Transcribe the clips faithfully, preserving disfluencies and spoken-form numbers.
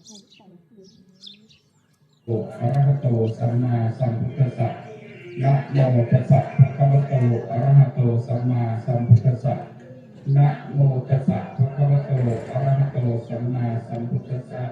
อะระหะโตสัมมาสัมพุทธัสสะ นะโมตัสสะภะคะวะโต อะระหะโตสัมมาสัมพุทธัสสะ นะโมตัสสะภะคะวะโต อะระหะโตสัมมาสัมพุทธัสสะ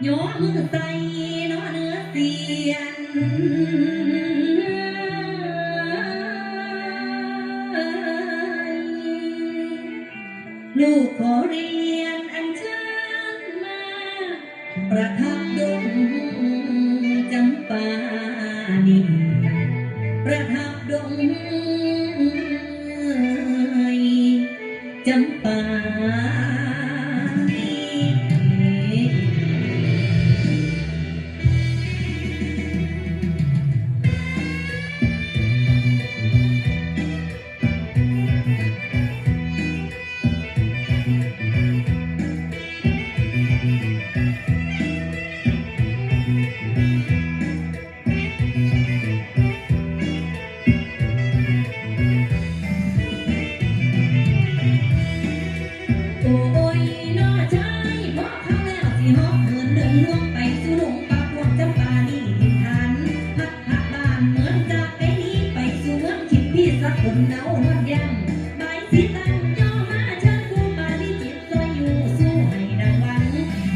น้อมือใส่น้อเนื้อเสียน ลูกขอเรียนอัญเชิญมา ประทับดงจำปานี่ ประทับดงจำปา โอ้ยน้อชาย พอเขาแล้วสิเหาะเหินเดินล่วงไปสู่ดงป่าพวงจำปานี่ถิ่นฐาน พัดพาบ้านเหมือนจากไปนี้ไปสู่เมืองคิดพี่สกลเนาฮอดยัง บายสีตั้งย่อมาเชิญครูปาริจิต ซอยอยู่สู้ให้ดังหวัง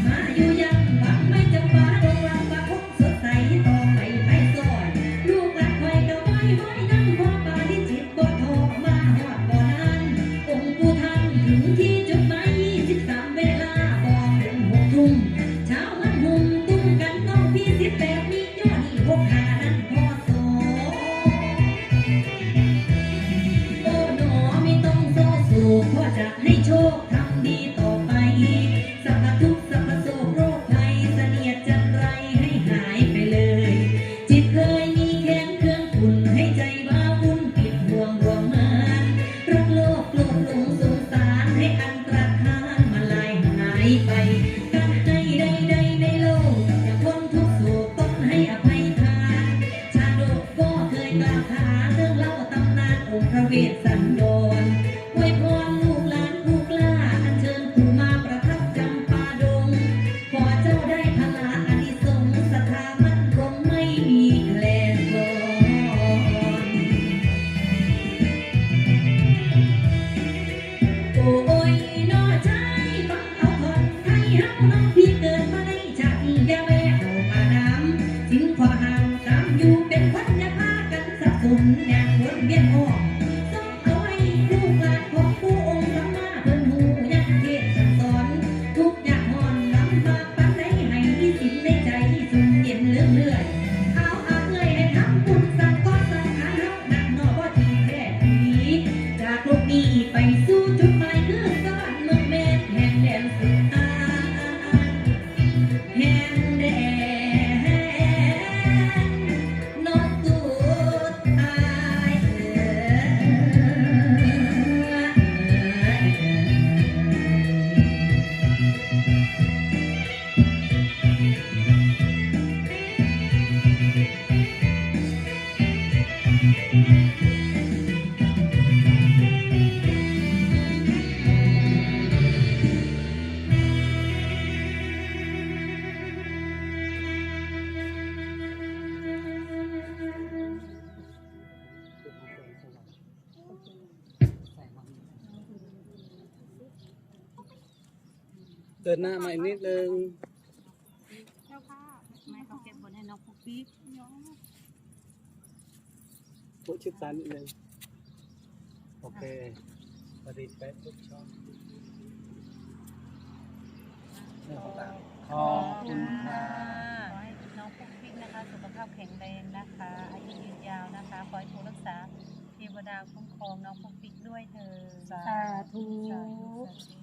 มาอยู่ยังหวังไม่จำปาดงหวังประคบสดใสต่อไปไปซอย ลูกหลานคอยกะไว้ห้อยนั่งพ่อปาริจิตบ่ท้อมาฮอดบ่นาน องค์ปู่ท่านถึงที่จุดหมายยี่สิบสามเวลาบ่ถึงหกทุ่ม เช้าวันหุ่มตุ้มกันน้องพี่สิบแปดมีย้อนหกห้านั้นพอสอ โอ้หนอไม่ต้องเศร้าโศก พ่อจะให้โชคทำดีต่อไป สรรพทุกข์สรรพโศกโรคภัยเสนียดจัญไรให้หายไปเลย จิตเคยมีแค้นเครื่องขุ่นให้ใจว้าวุ่นปิดห่วงบ่วงมาร รักโลภโกรธหลงสงสารให้อันตรธานมาลายหายไป การให้ใดๆในโลกอย่าพ้นทุกข์โศกต้องให้อภัยทาน ชาดกก็เคยกล่าวขานเรื่องเล่าตำนานองค์พระเวสสันดร อวยพรลูกหลานผู้กล้า อัญเชิญปู่มาประทับจำปาดง ขอเจ้าได้พลาอานิสงส์ศรัทธามั่นคงไม่มีแคลนคลอน โอ้ยน้อชายฟังเอาท่อนไทยเฮาน้องพี่เกิดมาในชาตินี้อย่าแวะเข้าป่าน้ำ สิ่งข้อห้ามสามอยู่เป็นคนอย่าพากันสับสน อยากวนเวียนอ้อม ส่งเอาไว้ลูกหลานของผู้องค์สัมมาเพิ่นฮู้ยังเทศน์สั่งสอน ทุกข์ยากร้อนลำบากปานใดให้มีศีลในใจซุ่มเย็นเลื่อมเลื่อย เอาอาเอื้อยให้ทำบุญสร้างก่อสร้างหาเฮานักหน่อบ่ดีแท้อีหลี จากโลกนี้ไปสู่จุดหมายคือสวรรค์เมืองแม่นแห่งแดนสุดท้าย แห่งแดนนอนสุดท้าย เดินหน้ามาอีกนิดนึง เจ้าค่ะ แม่เขาเก็บบนให้น้องปุ๊กปิ๊ก ปุ๊กชิดซ้ายนิดนึง โอเค พอดีเป๊ะทุกช่อง ขอบคุณค่ะ ขอให้น้องปุ๊กปิ๊กนะคะ สุขภาพแข็งแรงนะคะ อายุยืนยาวนะคะ ขอให้ปู่รักษา เทวดาคุ้มครองน้องปุ๊กปิ๊กด้วยเถิด สาธุ สาธุ สาธุ